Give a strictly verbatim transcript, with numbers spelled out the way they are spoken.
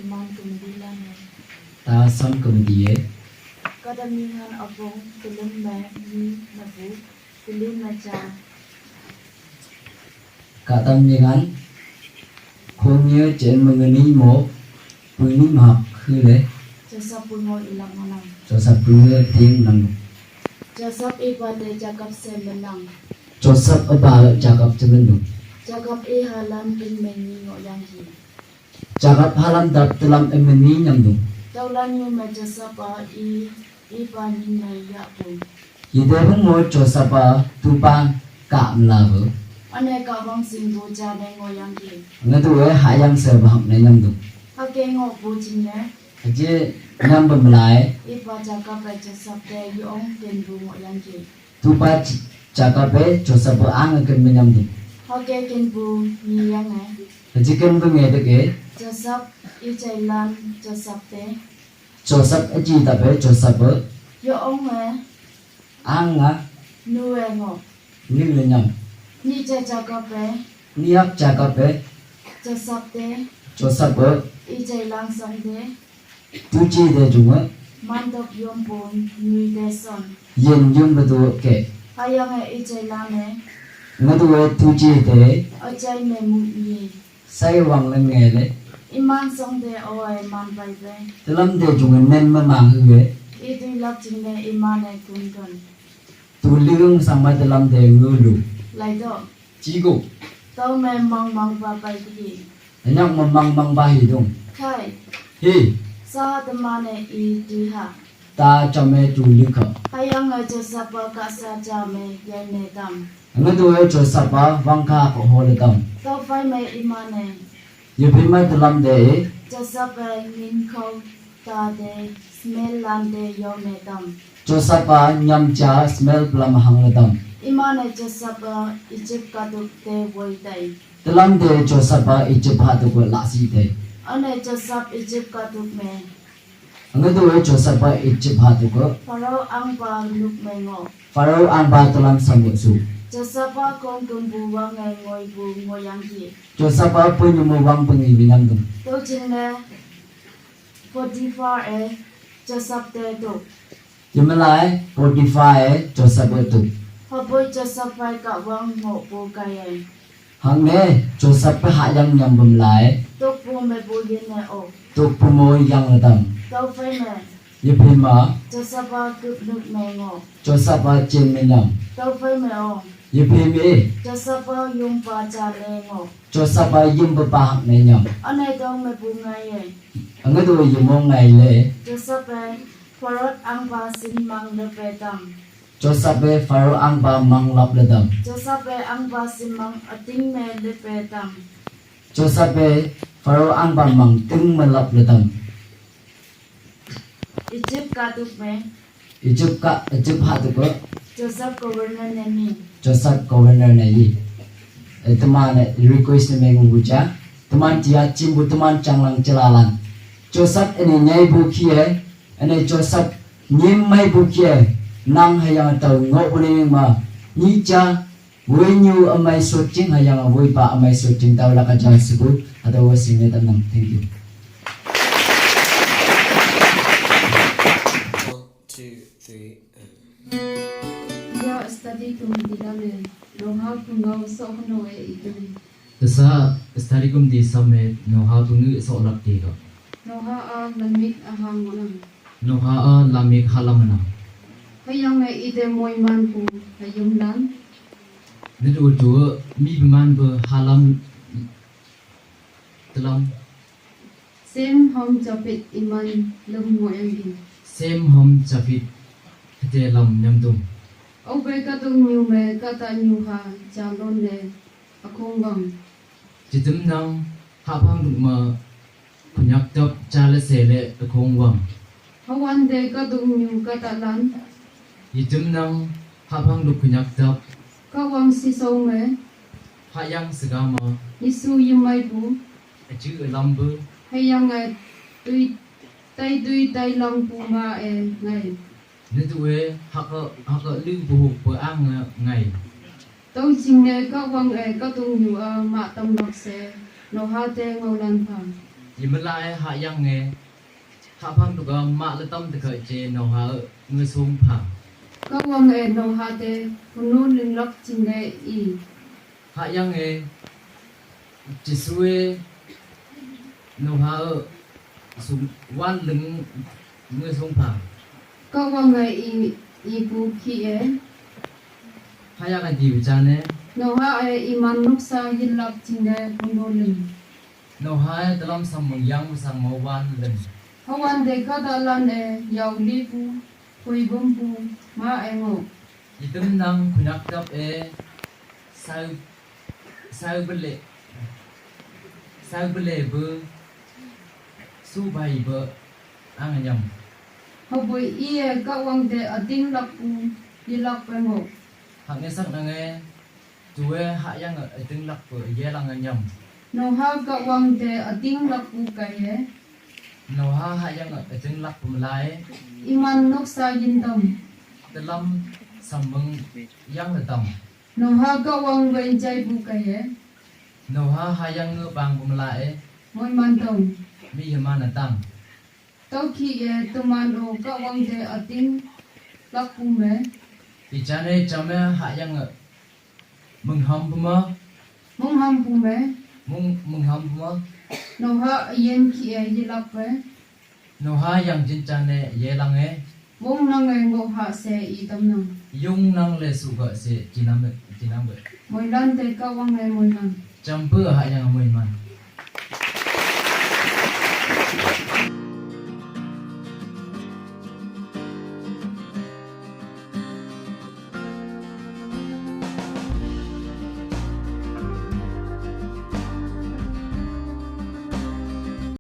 Iman kumdi lane. Ta sam kumdi e. Kadam ningan apong, tulum me, ni, nabu, tulum me cha. Kadam ningan, khonye chen mengeni mo, puni mahak khule. Josap pungo ilang manang. Josap pungo ting nang. Josap iba de Jakob se menang. Josap iba Jakob se menang. Jakob i halam pin meni ngo yang hi. Jakob halam dap telam emeni nyamdung. Taulan yu me Josap a i, i pa ni me ya pu. Yite bung mo Josap a tupa ka mla bu. Ane ka bang sing bu ja ne ngo yang ki. Ngatu e hayang se bahak ne nyamdung. Hake ngo bu jing ne. Aje nyam bemlai. I pa Jakob e Josap te yong ken bu ngo yang ki. Tupa J-, Jakob e Josap ang ken menyamdung. Hake ken bu ni yang e. Aje ken bu nge dek e. Josap i jailan Josap te. Josap aji tape Josap e. Yo ong e. Ang a. Nu e ngo. Ni le nyam. Ni je Jakob e. Ni ap Jakob e. Josap te. Josap e. I jailan sang te. Tuji de junga. Mandok yom pon nui de son. Yen yom bedu ke. Hayang e i jailan e. Ngadu e tuji de. Ajai me mu ni. Sai wang le nge le. Iman song de o e man bai be. Telam de junga nen ma mang hu e. I dui lak jing le iman e kun kun. Tu liung sang ma telam de ngulu. Lai do. Jigo. Tau me mang mang ba bai di. Nyak ma mang mang ba hi dung. Kai. Hi. Sa teman e i di ha. Ta chame tu likha. Hayang e Josap a ka sa chame yai ne tam. Ngadu e Josap a wang ka ko ho le tam. Tau fai me iman e. Ye phi mai telam de e. Josap e ngin khau ta de smel lan de yo me tam. Josap a nyam cha smel plam hang le tam. Iman e Josap a Egypt katuk te woi tai. Telam de Josap a Egypt ha tuk la si te. Ane Josap Egypt katuk me. Ngadu e Josap a Egypt ha tuk. Pharaoh ang pa nuk me ngo. Pharaoh ang pa telam samu su. Josap a kong kum bu wang e ngoi bu ngo yang ki. Josap a pun yumu wang pengi binam dung. Tau jing ne Potiphar e Josap te tu. Yemalai Potiphar e Josap e tu. Hapoi Josap pai ka wang ngo pu kai e. Hang ne Josap pe ha yang nyam bemlai. Tok pu me pu yin ne o. Tok pu mo yang le tam. Tau fai me. Ye phi ma. Josap a kup nuk me ngo. Josap a chen me nyam. Tau fai me o. Ye phi me. Josap a yung pa cha le ngo. Josap a yim pa pa hak ne nyam. Ane tong me pu ngai e. Angadu yimo ngai le. Josap e Pharaoh ang pa sin mang le pe tam. Josap e Pharaoh ang pa mang lap le tam. Josap e ang pa sin mang ating me le pe tam. Josap e Pharaoh ang pa mang ting me lap le tam. Egypt katuk me. Egypt ka, Egypt ha tuk ko. Josap governor ne mi. Josap governor ne yi. E, teman e request ne me ngu cha. Teman tia chim bu teman chang lang chelalan. Josap ene nyai bu kie. Ene Josap nyim mai bu kie. Nang hayang tau ngo bu ne ma. Ni cha. Woi nyu amai soching hayang a woi pa amai soching tau laka jan sibu. Hada wo sing ne tanang. Thank you. One, two, three, and. Ya study committee la me. Noha pungau so no e itu. Tesa study committee sa me noha pungu so lak ti ko. Noha a lamik a hang ngonang. Noha a lamik halam nang. Hayang e ite moi man pu hayum lan. Nitu tu mi man pu halam telam. Sem ham Japhet iman lum mo yang di. Sem ham Japhet kete lam nyam tum. Au be katung nyu me kata nyu ha jalon le akong wang. Jitim nang hapang duk ma kunyak tap cha le se le akong wang. Hawan de katung nyu kata lan. Jitim nang hapang duk kunyak tap. Ka wang si so me. Hayang segama. Yesu yimai bu. Achu lam bu. Hayang e tui tai tui tai lam bu ma e ngai. Nitu e haka haka lu bu bu ang ngai. Tau jing ne ka wang e katung nyu a ma tam lak se. Noha te ngau lan pa. Yimela e Hahyang e, hahphang tuka mah le tam tuka je Noha e ngesung pha. Kahwang e Noha te punu linglak chingde i. Hahyang e, Jisu e Noha e sung wan ling ngesung pha. Kahwang e i, i pu khi e. Hahyang e di bichane. Noha e iman nuksa yilak chingde punu ling. Noha e talam sammung yang sang mo wan len. Hawan de kada lan e yau li pu, kui bum pu, ma e ngo. Itum nang kunyak tap e, sau, sau bele, sau bele be, su bai be, ang nyam. Hoboi i e kahwang de ating lak pu, yilak pe ngo. Hak ngesak nang e, Tuwe Hahyang e ating lak pu yelang nyam. Noha kahwang te ating lak pu kai e. Noha Hahyang e ating lak pu mela e. Iman nuksa yintam. Talam sammung yang le tam. Noha kahwang wen jai pu kai e. Noha Hahyang e bang pu mela e. Moi man tong. Mi yeman atang. Tau khi e tuman o kahwang te ating lak pu me. Ichane chame Hahyang e. Mung ham pu ma. Mung ham pu me. Mung, mung ham pu ma. Noha yen khi e yilak pe. Noha yang jin chane yelang e. Wong nang e ngo ha se itam nang. Yung nang le su ga se jinam, jinam ga. Moi lan te kahwang e moi man. Champu Hahyang moi man.